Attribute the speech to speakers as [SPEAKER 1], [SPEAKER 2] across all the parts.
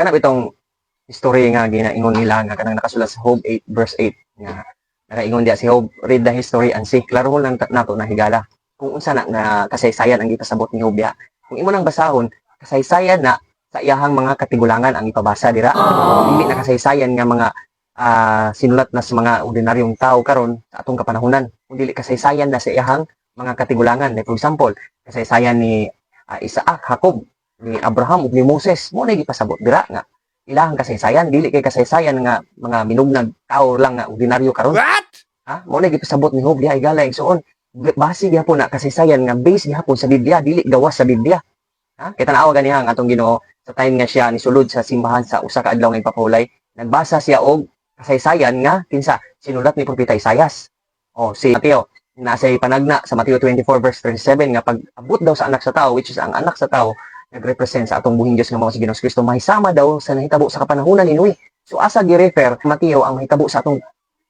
[SPEAKER 1] Kanang itong history nga ginaingon nila nga kanang nakasulat sa Job 8 verse 8 nga nakaingon diya si Job, "Read the history and see." Klaro lang nato na, higala, kung unsa na nga kasaysayan ang gipasabot ni Job diha. Kung imo nang basahon, kasaysayan na sa iyahang mga katigulangan ang ipabasa dira. Dili na kasaysayan nga mga sinulat na sa mga ordinaryong tao karon sa atong kapanahunan. Kung dili, kasaysayan na sa iyahang mga katigulangan. Like for example, kasaysayan ni Isaac, Jacob, ni Abraham ug ni Moses. Mao na gipasabot dira nga ilahang kasaysayan, dili kay kasaysayan nga mga minugnag tao lang nga ordinaryo karon.
[SPEAKER 2] What?
[SPEAKER 1] Ha? Mao na gipasabot ni Job diha, higala, igsuon. Base gihapon na kasaysayan nga base gihapon sa Biblia, dili gawas sa Biblia. Ha? Kay tanawa ganiha ang atong Ginoo sa time nga siya nisulod sa simbahan sa usa ka adlaw nga ipapahulay, nagbasa siya og kasaysayan nga kinsa sinulat ni Propeta Isayas. O si Mateo, nasa panagna sa Mateo 24 verse 37 nga pag abot daw sa anak sa tao, which is ang anak sa tao nagrepresent sa atong buhing Dios nga mao si Ginoong Kristo, mahisama daw sa nahitabo sa kapanahunan ni Noe. So asa gi-refer Mateo ang mahitabo sa atong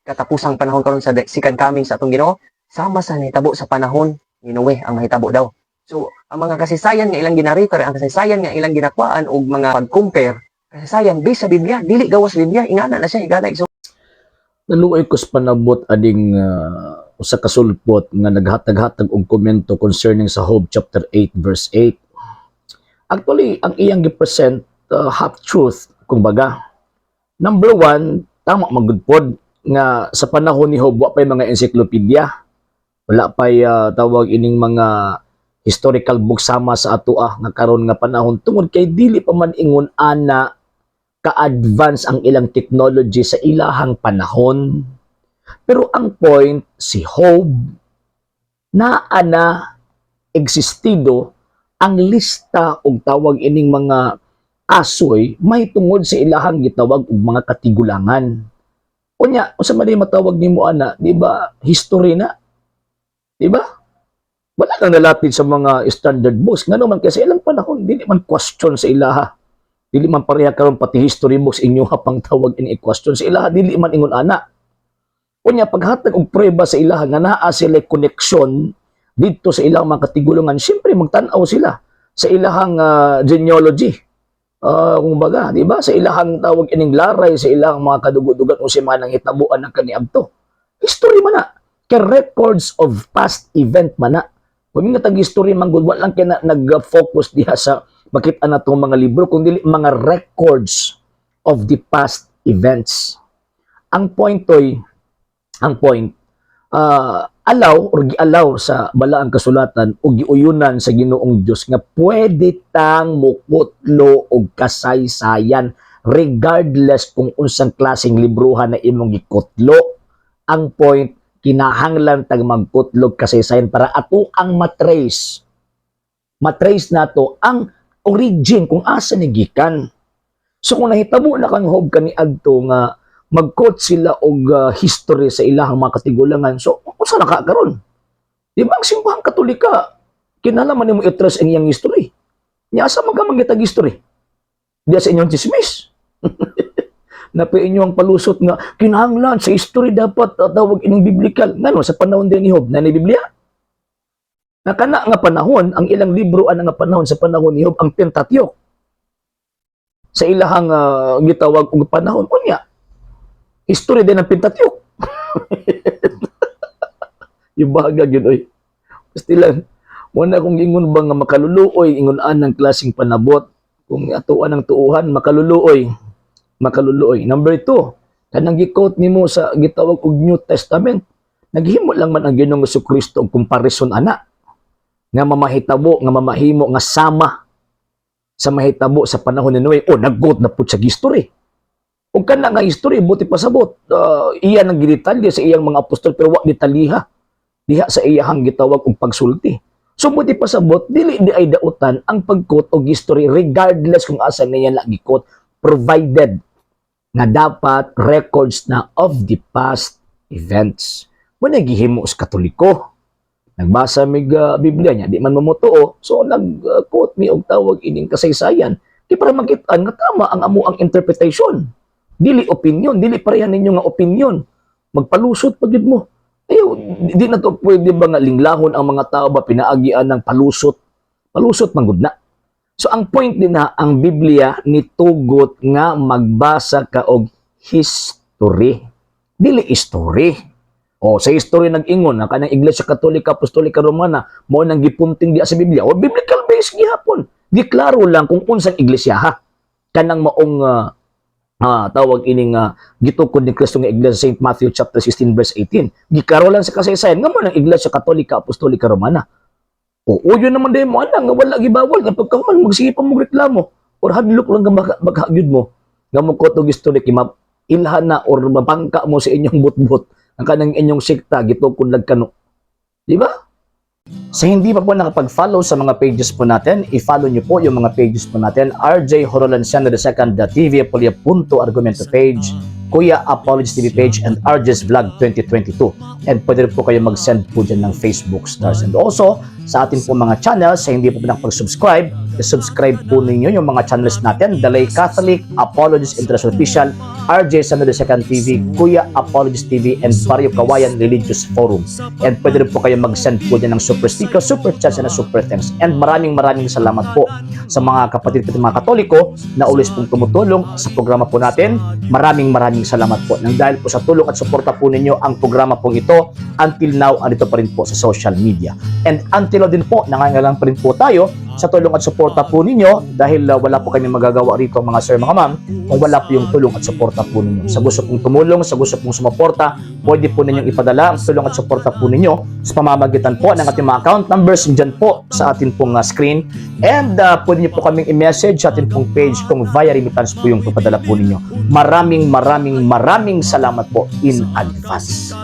[SPEAKER 1] katapusang panahon karon sa second coming sa atong Ginoo? Sama sa nahitabo sa panahon ni Noe ang mahitabo daw. So ang mga kasaysayan nga ilang gina-refer, ang kasaysayan nga ilang ginakuhaan og mga pag-compare, kasaysayan based sa Biblia, dili gawas sa Biblia. Ingana na siya, higala, so
[SPEAKER 3] Naluoy ko sa panabot ading usa ka sulpot nga naghatag-hatag og komento concerning sa Job chapter 8 verse 8. Actually, ang iyang gi-present half truth kumbaga. Number one, tama man gud pod nga sa panahon ni Job wa pay mga encyclopedia. Wala pay tawag ining mga historical books sama sa atoa nga karon nga panahon tungod kay dili pa man ingon ana ka-advance ang ilang technology sa ilahang panahon. Pero ang point, si Job, naa na existido ang lista og tawag ining mga asoy may tungod sa ilahang gitawag og mga katigulangan. Unya, unsa man matawag nimo ana, di ba? History na. Di ba? Wala kang nalatid sa mga standard books. Ngano man kasi ilang panahon dili man question sa ilaha. Dili man pareha karon, pati history books inyo pang tawag ini question sa ilaha, dili man ingon ana. Unya, paghatag og prueba sa ilaha nga naa sila koneksyon didto sa ilang mga katigulangan, siyempre magtan-aw sila sa ilahang genealogy. Kumbaga, di ba? Sa ilahang tawag ining laray, sa ilang mga kadugo-dugan o sa mga nangitabuan ng kaniadto. History man na. Kay records of past event man na. Kung nga tag history man gud, wa lang kay na, nag-focus diha sa makita na itong mga libro, kung dili mga records of the past events. Ang point toy, ang point, allow or gialaw sa balaang kasulatan o giuyunan sa Ginoong Dios nga pwede tang mukutlo og kasaysayan regardless kung unsang klaseng librohan na imong gikutlo. Ang point, kinahanglan tag magkutlog kasaysayan para ato ang matrace. Matrace nato ang origin kung asa ni gikan. So kung nahitabo na kang Job kaniadto nga mag-quote sila og history sa ilahang mga katigulangan. So, unsa na ka karon? Di ba ang Simbahang Katolika, kinahanglan nimo i-trust ang iyang history? Nya asa man ka mangitag history? Diya sa inyong chismis. Napa inyo ang palusot nga kinahanglan sa history dapat tawag ining biblical. Ngano sa panahon din ni Job na ni Biblia? Na kana nga panahon, ang ilang libro ana nga panahon, sa panahon ni Job, ang Pentateuch. Sa ilahang gitawag og panahon, unya history din ng Pentateuch. Yung baga yun, oy. Basta lang, wala kong ingon ba nga makaluluoy, ingon anang klaseng panabot. Kung atuan ang tuuhan, makaluluoy. Makaluluoy. Number two, kanang gi-quote nimo sa gitawag og New Testament, naghimo lang man ang Ginoong Kristo og comparison ana nga mamahitabo, nga mamahimo nga sama sa mahitabo sa panahon ni Noe. O nag-quote na pud sa history. Ug kana nga history, buti pasabot, iya nang gidetalye sa iyang mga apostol pero wa detalyiha diha sa iyahang gitawag og pagsulti. So buti pasabot, dili di ay dautan ang pag-quote og history regardless kung asa niya na gi-quote, provided nga dapat records na of the past events. Mo na gihimo sa Katoliko. Nagbasa mig Biblia niya, di man mamutuo, so nag-quote mi og tawag ining kasaysayan. Di para makit-an nga tama ang amo ang interpretation. Dili opinion, dili pareha ninyo nga opinion. Magpalusot pa gid mo. Ayaw, di na to pwede ba nga linglahon ang mga tao ba pinaagian ng palusot. Palusot man gud na. So ang point din na ang Biblia nitugot nga magbasa ka og history. Dili story. O sa history nag-ingon ang kanang Iglesia Katolika Apostolika Romana mao nang gipunting diya sa Biblia. O biblical base gihapon. Giklaro lang kung unsang iglesia ha. Kanang maong tawag ining gitukod ni Kristo nga iglesia, St. Matthew chapter 16 verse 18. Giklaro lang sa kasaysayan nga mao nang Iglesia Katolika Apostolika Romana. O uyo naman din mo ana nga wala gibawal nga pagkahuman magsige pa mo reklamo or hadlok lang nga maghagyud mo nga mo kotog history kay ilhan na or mapangka mo sa inyong butbut ang kanang inyong sekta gitukod lag kano. Di ba? Sa hindi pa po nakapag-follow sa mga pages po natin, i-follow niyo po yung mga pages po natin. RJ Horolanciano II, the TV Apolia Punto Argumento page, Kuya Apologies TV page, and RJ's Vlog 2022. And pwede rin po kayo mag-send po dyan ng Facebook stars. And also, sa atin po mga channels, sa hindi po nakapag-subscribe, i-subscribe po ninyo yung mga channels natin: Dalay Catholic, Apologies International Official, RJ Sano II TV, Kuya Apologies TV, and Barrio Kawayan Religious Forum. And pwede rin po kayo mag-send po dyan ng super sticker, super chats, and super thanks. And maraming maraming salamat po sa mga kapatid ko mga Katoliko na always pong tumutulong sa programa po natin. Maraming maraming salamat po. Nang dahil po sa tulong at suporta po ninyo, ang programa pong ito until now andito pa rin po sa social media. And until now din po, nangangailangan pa rin po tayo sa tulong at suporta po ninyo dahil wala po kami magagawa rito, mga sir, mga ma'am, kung wala po yung tulong at suporta po ninyo. Sa gusto pong tumulong, sa gusto pong sumuporta, pwede po ninyong ipadala ang tulong at suporta po ninyo sa pamamagitan po ng ating mga account numbers dyan po sa atin pong screen. And pwede niyo po kaming i-message sa atin pong page kung via remittance po yung papadala po ninyo. Maraming maraming maraming salamat po in advance.